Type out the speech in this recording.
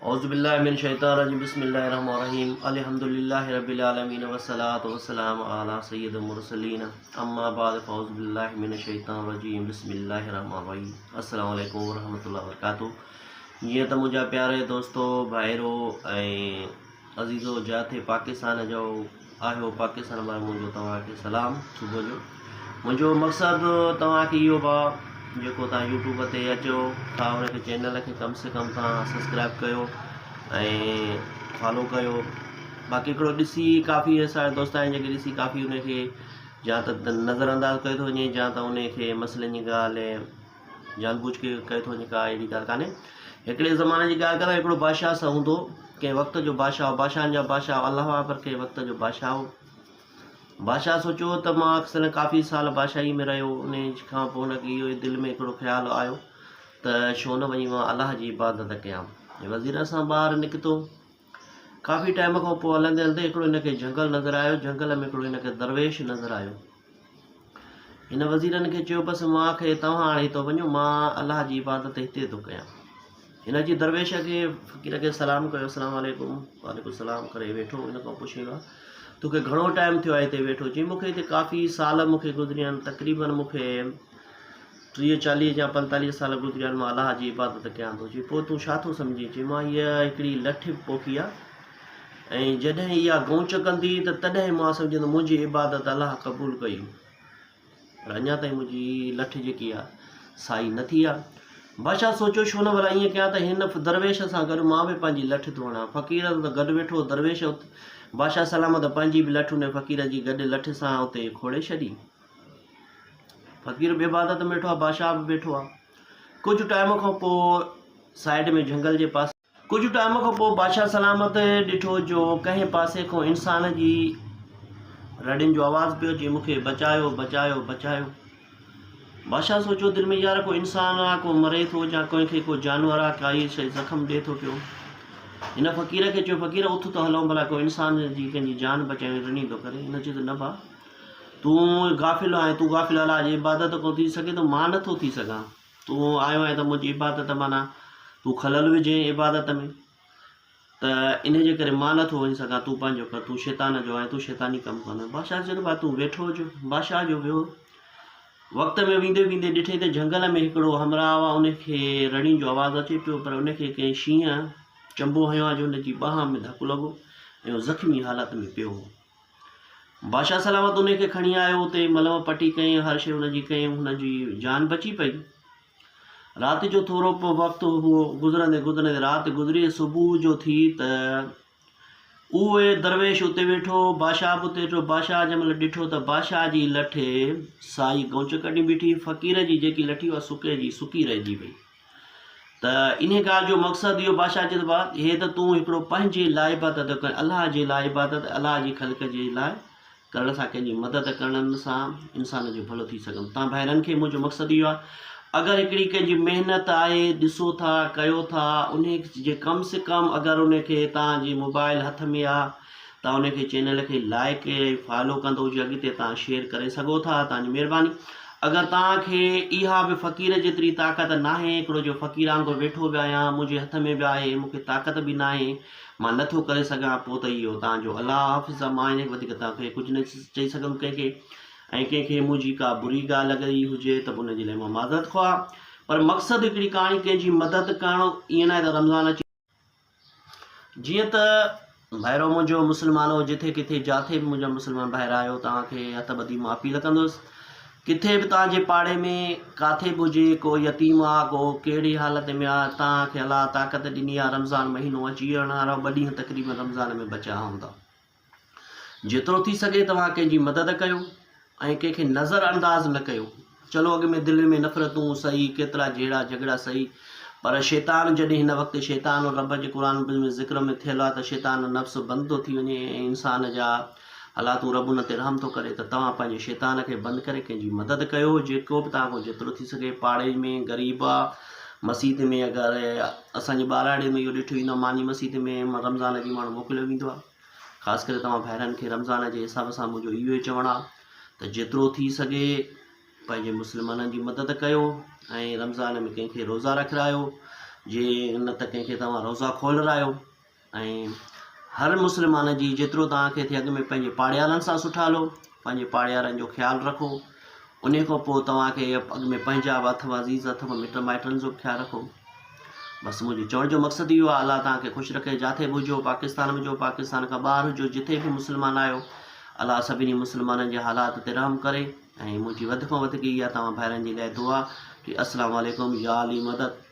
اعوذ بالله من الشيطان الرجيم بسم الله الرحمن الرحيم الحمد لله رب العالمين والصلاة والسلام على سيد المرسلين اما بعد فاعوذ بالله من الشيطان الرجيم بسم الله الرحمن الرحيم السلام عليڪم ورحمة الله وبرڪاته جيئن ته منهنجا پياري دوستو ڀائرو ۽ عزيزو جاٿي پاڪستان جو آهيو پاڪستان مان منهنجو توهان کي سلام صبح جو منهنجو مقصد توهان کي اهو با جيڪو توهان يوٽيوب تي اچو ٿا ان کي چينل کي ڪم سي ڪم توهان سبسڪرائب ڪيو ۽ فالو ڪيو باقي هڪڙو ڏسي ڪافي اسان دوست آهن جيڪي ڏسي ڪافي ان کي يا ته نظر انداز ڪيو ٿو وڃي يا ته ان کي مسئلن جي ڳالهه جان بوجھ ڪي ڪيو ٿو وڃي ڪا اهڙي ڳالهه ڪانهي. هڪڙي زماني جي ڳالهه ڪران هڪڙو بادشاهه سا هوندو ڪنهن وقت جو بادشاهه هو بادشاهن جا بادشاهه الله هئا پر ڪنهن وقت جو بادشاهه هو. بادشاهه سوچيو ته مان اڪثر ڪافي سال بادشاهي ۾ رهيو ان کان پوء هن کي اهو دل ۾ هڪڙو خيال آيو ته ڇو نه وڃي مان الله جي عبادت ڪيان. وزير سان ٻاهر نڪتو ڪافي ٽائيم کان پوء هلندي هلندي هڪڙو هن کي جهنگل نظر آيو جهنگل ۾ هڪڙو هن کي درويش نظر آيو. هن وزيرن کي چيو، بس مان کي توهان هاڻي هتان وڃو، مان الله جي عبادت هتي ٿو ڪيان. هن اچي درويش کي، فقير کي سلام ڪيو، السلام عليڪم، وعليڪم السلام ڪري ويٺو. ان کان پڇيو، توکي گهڻو ٽائيم ٿيو آهي هتي ويٺو؟ چيائين، مون کي هتي ڪافي سال مون کي گذريا آهن، تقريباً مون کي 30 40 يا 45 سال گذريا آهن، مان الله جي عبادت ڪيان ٿو. چيائين، پوء تون ڇا ٿو سمجهين؟ چيائين، مان هيء هڪڙي لٺ پوکي آهي، ۽ جڏهن اها گونچ ڪندي ته تڏهن مان سمجهندس منهنجي عبادت الله قبول ڪئي پر اڃا تائين منهنجي لٺ جيڪي آهي سائي نه ٿي آهي. بادشاهه سوچيو ڇو نه ڀلا ائين ڪيان ته هن درويش سان گڏ مان به پنهنجي لٺ ٿو هڻان. فقير ته گڏ ويٺو هو درويش بادشاهه سلامت پنهنجي به لٺ ان فقير جي گڏ لٺ سان اتي کوڙي ڇڏي. فقير به عبادت ۾ ويٺو آهي بادشاهه به ويٺو آهي. ڪجهه ٽائيم کان پوء سائيڊ ۾ جهنگل جي پاسي. ڪجهه ٽائيم کان پوء بادشاهه سلامت ڏٺو جو ڪنهن پاسي کان انسان جي رڙين جو آواز پيو اچي، مون کي بچايو، بچايو، بچايو. بادشاهه سوچيو دل ۾ يار ڪو انسان آ، ڪو مري ٿو يا ڪنهن کي ڪو جانور آ، ڪائي شيء زخم ڏئي ٿو پيو. هن فقير کي چيو، فقير اٿ ته هلون ڀلا ڪو انسان جي ڪنهن جي جان بچايون رني ٿو ڪري. هن چيو ته نه ڀاء، تون غافل آهين، تون غافل الله جي عبادت کان ٿي سگهين ٿو، مان نه ٿو ٿي سگهان. تون آيو آهين ته منهنجي عبادت معنيٰ تون خلل وجهين عبادت ۾ ته انهي جي ڪري مان نٿو وڃي سگهان تون پنهنجو ڪر تون شيطان جو آهين تون شيطاني ڪم ڪندو آهين بادشاهه چيو ته ڀاء تون ويٺو هج بادشاهه جو ويو وقت ۾ ويندي ويندي ڏٺئي ته جهنگل ۾ هڪڙو همراهه آهي ان کي رڙين جو آواز اچي پيو پر ان کي ڪنهن شينهن چنبو هنيو آهي جو ان جي ٻانهن ۾ ڌڪ لڳو ۽ زخمي حالت ۾ پيو هو بادشاهه سلامت انهي کي کڻي آيو، اتي ملم پٽي ڪيائين، هر شيء هن جي ڪيائين، هن جي جان بچي پئي. رات جو ٿورو پوء وقت هو، گذرندي گذرندي رات گذري، صبح جو ٿي ته اهي درويش اتي ويٺو، بادشاهه به اتي ويٺو، بادشاهه جنهن مهل ڏٺو ته بادشاهه جي لٺ سائي گونچ ڪڍي بيٺي، فقير جي جيڪي لٺي اها سڪي جي سڪي رهجي وئي. ته انهيء ڳالهه جو مقصد اهو بادشاهه چئي ٿو ڀاء هي ته تون هڪڙو پنهنجي لاء عبادت ٿو ڪرين الله جي لاء عبادت الله جي خلق جي لاء ڪرڻ سان ڪنهن جي مدد ڪرڻ سان انسان جو ڀلو ٿي سگهندو تان ڀائرن کي منهنجو مقصد اهو آهي اگر هڪڙي ڪنهن جي محنت آهي ڏسو ٿا ڪيو ٿا انهي جي ڪم سي ڪم اگر ان کي تان جي موبائل هٿ ۾ آ تان ان کي چينل کي لائڪ ۽ فالو ڪندو هجي اڳتي تان شيئر ڪري سگهو ٿا تان جي مهرباني اگر توهان کي اها به فقير جيتري طاقت ناهي، هڪڙو جو فقير آنگر ويٺو به آهيان، منهنجي هٿ ۾ به آهي، مون کي طاقت به ناهي، مان نه ٿو ڪري سگهان، پوء ته اهو توهان جو الله حافظ آهي، مان ان کان وڌيڪ توهان کي ڪجهه نه چئي سگهندم ڪنهن کي ۽ ڪنهن کي منهنجي ڪا بري ڳالهه لڳي هجي ته به ان جي لاء مان معذرت خواهه پر مقصد هڪڙي ڪهاڻي ڪنهن جي مدد ڪرڻ ائين ناهي ته رمضان اچي جيئن ته ڀائرو منهنجو مسلمانو جٿي ڪٿي جاٿي به منهنجا مسلمان ڀائر آهيو توهان کي هٿ ٻڌي مان اپيل ڪندس ڪٿي به توهان جي پاڙي ۾ ڪاٿي به هجي ڪو يتيم آ ڪو ڪهڙي حالت ۾ آ توهان کي الله طاقت ڏني آ رمضان مهينو اچي وڃڻ وارو ٻه ڏينهن تقريبن رمضان ۾ بچيا هوندا جيترو ٿي سگهي توهان ڪنهن جي مدد ڪيو ۽ ڪنهن کي نظر انداز نه ڪيو. چلو اڳ ۾ دلين ۾ نفرتون سهي، ڪيترا جهيڙا جهڳڙا سهي، پر شيطان جڏهن هن وقت شيطان رب جي قرآن ۾ ذڪر ۾ ٿيل آهي ته شيطان نفس بند ٿو ٿي وڃي ۽ انسان جا حالاتون رب ان تي رحم ٿو ڪري ته توهان پنهنجي شيطان کي بند ڪري ڪنهن جي مدد ڪيو جيڪو به توهان کان جيترو ٿي سگهي پاڙي ۾ غريب آ مسيت ۾ اگر اسان جي ٻهراڙي ۾ اهو ڏٺو ويندو آهي ماني مسيت ۾ رمضان جي ماڻهو موڪليو ويندو آهي. خاص ڪري توهان ڀائرن کي رمضان جي حساب سان منهنجو اهو ئي چوڻ آهي ته جيترو ٿي سگهي پنهنجي مسلمانن جي مدد ڪيو ۽ رمضان ۾ ڪنهن کي روزا رکرايو. جي نه ته ڪنهن کي توهان روزا کولرايو ۽ هر مسلمان جي جيترو توهان کي ٿئي اڳ ۾ پنهنجي پاڙيارن سان سٺا هلو پنهنجي پاڙيارن جو خيال رکو انهي کان پوء توهان کي اڳ ۾ پنهنجا به اٿو عزيز اٿو مٽ مائٽن جو به خيال رکو بس منهنجي چوڻ جو مقصد اهو آهي الله توهان کي خوش رکي جاٿي به هجو پاڪستان ۾ هجو پاڪستان کان ٻاهر هجو جٿي به مسلمان آهيو الله سڀني مسلمانن جي حالات تي رحم ڪري ۽ منهنجي وڌ کان وڌ اها توهان ڀائرن جي لاء دعا السلام عليڪم يا علي مدد.